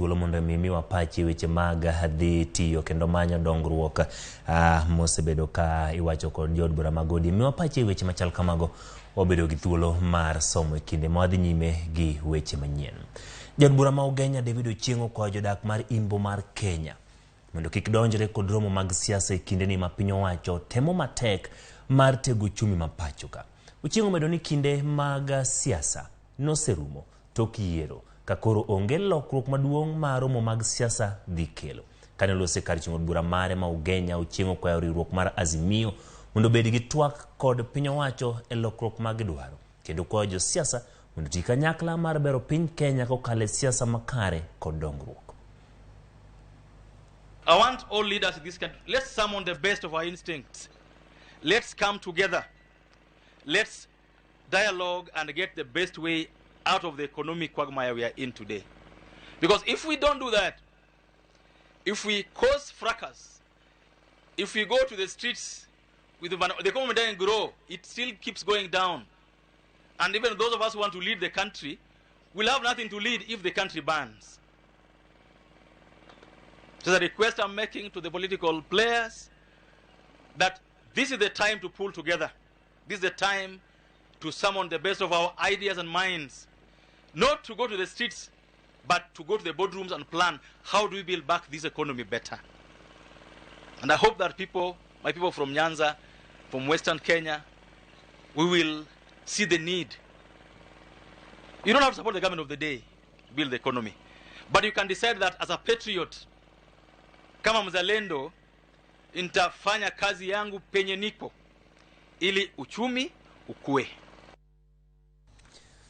thuolo mondo mi miwa pachi weche mag dhi tiyo kendo manyo dongruok mosebedo ka iwacho kod jood bura mag ODM. Miwa pachi e weche machal kamago, wabedo gi thuolo mar somo e kinde ma wadhi nyime gi weche manyien. Jaod bura ma Ugenya David Ochieng' okwayo jodak mar Imbo mar Kenya mondo kik donjre kod romo mag siasa e kindeni ma piny owacho temo matek mar tego uchumi ma pacho ka. Ochieng' omedo ni kinde mag siasa noserumo tok yiero ka koro onge lokruok maduong' ma romo mag siasa dhi kelo. Kane olose kar chung' od bura mare ma Ugenya, Ochieng' okwayo riwruok mar Azimio mondo obed gi twak kod piny owacho e lokruok ma gidwaro kendo kwayo josiasa mondo oti kanyakla mar bero piny Kenya kokalo e siasa makare kod dongruok. I want all leaders in this country, let's summon the best of our instincts. Let's come together. Let's dialogue and get the best way out of the economic quagmire we are in today. Because if we don't do that, if we cause fracas, if we go to the streets with the economy doesn't grow, it still keeps going down. And even those of us who want to lead the country will have nothing to lead if the country burns. So the request I'm making to the political players that this is the time to pull together. This is the time to summon the best of our ideas and minds. Not to go to the streets, but to go to the boardrooms and plan how do we build back this economy better. And I hope that people, my people from Nyanza, from Western Kenya, we will see the need. You don't have to support the government of the day to build the economy. But you can decide that as a patriot, kama mzalendo, nitafanya kazi yangu penye niko ili uchumi ukue.